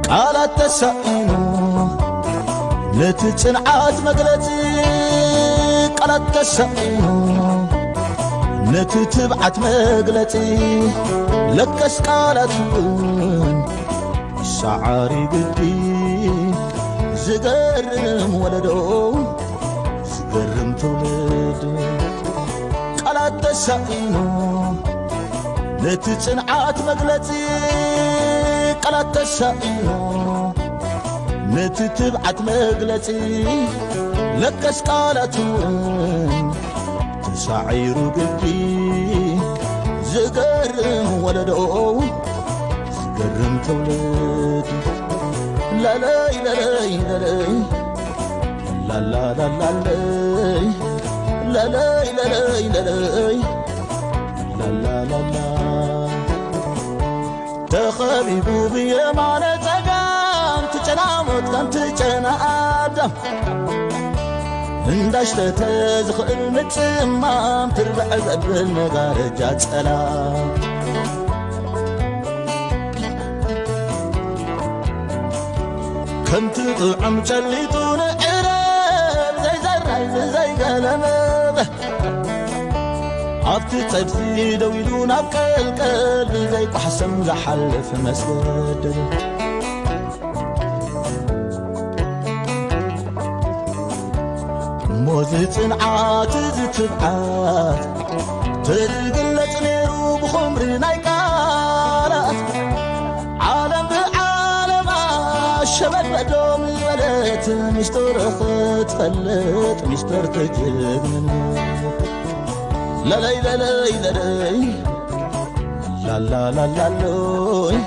ቃላት ተሳኢኑ ነቲ ጽንዓት መግለጺ፣ ቃላት ተሳኢኑ ነቲ ትብዓት መግለጺ፣ ለከስ ቃላት እውን ሰዓሪ ግዲ። ዝገርም ወለዶ፣ ዝገርም ትውልድ። ቃላት ተሳኢኑ ነቲ ጽንዓት መግለጺ፣ ቃላት ተሳኢኑ ነቲ ትብዓት መግለጺ፣ ለከስ ቃላት እውን ተሳዒሩ ግዲ። ዝገርም ወለዶ፣ ዝገርም ትውልድ። ለለይ ለለይ ለለይ፣ ላላላላለይ፣ ለለይ ለለይ ለለይ፣ ላላላላ። ተኸቢቡ ብየማነ ጸጋም፣ ትጨና ሞት ከም ትጨና ኣዳም፣ እንዳሽተተ ዝኽእል ምጽማም፣ ትርብዕ ዘብል መጋረጃ ጸላም። ከምቲ ጥዑም ጨሊጡ ንዕረብ፣ ዘይዘራይ ዘይገለመበ፣ ኣብቲ ጸድፊ ደው ኢሉ ናብ ቀልቀል፣ ብዘይቋሕሰም ዝሓልፍ መስገደል። እሞ እዚ ጽንዓት እዚ ትብዓት፣ ተዝግለጽ ነይሩ ብኹምሪ ናይ ቃላት፣ ዓለም ብዓለማ ሸበድ በዶም ዝበለት፣ ሚስጥር ክትፈልጥ፣ ሚስጥር ትጅግንነት። ለለይ ለለይ ለለይ፣ ላላላላሎይ፣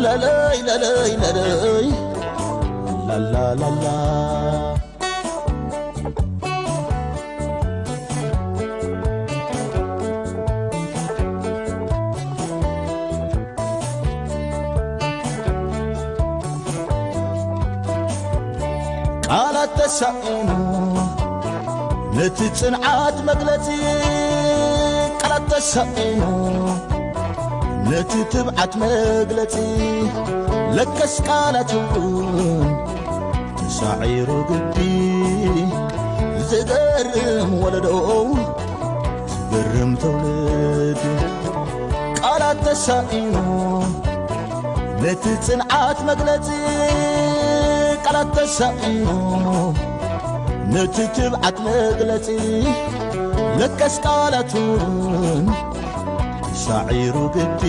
ለለይ ለለይ ለለይ፣ ላላላላ። ቃላት ተሳኢኑ ነቲ ጽንዓት መግለጺ፣ ቃላት ተሳኢኑ ነቲ ትብዓት መግለጺ፣ ለከስ ቃላት እውን ተሳዒሩ ግዲ። ዝገርም ወለዶ፣ ዝገርም ትውልዲ። ቃላት ተሳኢኑ ነቲ ጽንዓት መግለጺ፣ ቃላት ተሳኢኑ ነቲ ትብዓት መግለጺ፣ ለከስ ቃላት እውን ሳዒሩ ግዲ።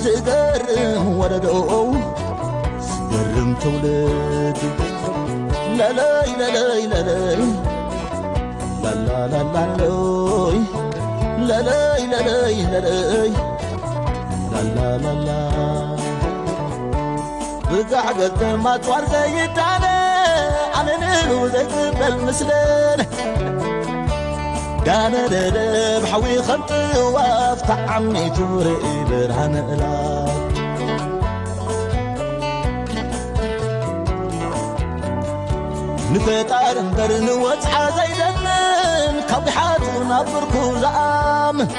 ዝገርም ወለዶ፣ ዝገርም ትውልዲ። ለለይ ለለይ ለለይ፣ ላላላላሎይ፣ ለለይ ለለይ ለለይ፣ ላላላላ። ብጋዕ ገልጠም ኣጽዋር ዘይዳለ፣ ኣነ ንሉ ዘይትበል ምስለን። ዳነደደ ብሓዊ ከም ጥዋፍ ተዓሚቱ ርኢ ብርሃን እላ። ንፈጣሪ እምበር ንወጽዓ ዘይደምን፣ ካብ ቢሓቱ ናብ ብርኩ ዝኣምን።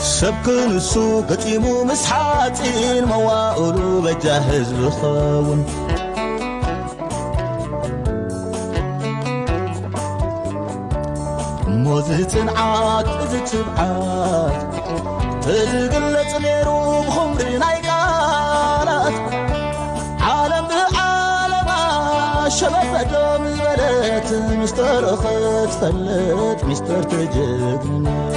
ሰብ ክንሱ ገጢሙ ምስ ሓጺን፣ መዋእሉ በጃ ህዝቢ ኸውን። እሞ እዚ ጽንዓት፣ እዚ ትብዓት፣ ተዝግለጽ ነይሩ ብኹምሪ ናይ ቃላት። ዓለም ብዓለማ ሸበበዶ ምበለት፣ ሚስተር ክትፈልጥ፣ ሚስተር ትጅግንነት።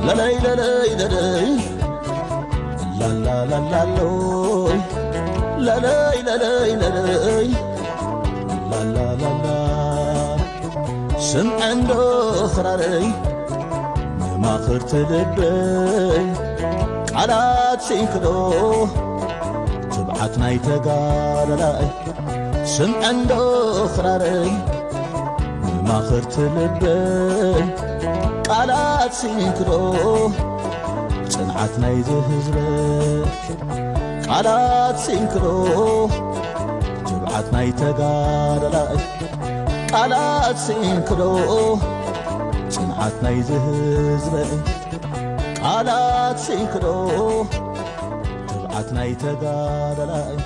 ለለይ ለለይ ለለይ፣ ላላላላሎይ፣ ለለይ ለለይ ለለይ፣ ላላላላ። ስምዐ እንዶ ክራረይ፣ መማኽርቲ ልበይ፣ ቃላት ስኢንክዶ ትብዓት ናይ ተጋዳላይ። ስምዐ እንዶ ክራረይ፣ መማኽርቲ ልበይ፣ ቃላት ስኢንክዶ ጽንዓት ናይዚ ህዝበይ። ቃላት ስንክዶ ትብዓት ናይ ተጋዳላይ፣ ቃላት ስንክዶ ጽንዓት ናይዚ ህዝበይ፣ ቃላት ስንክዶ ትብዓት ናይ ተጋዳላይ።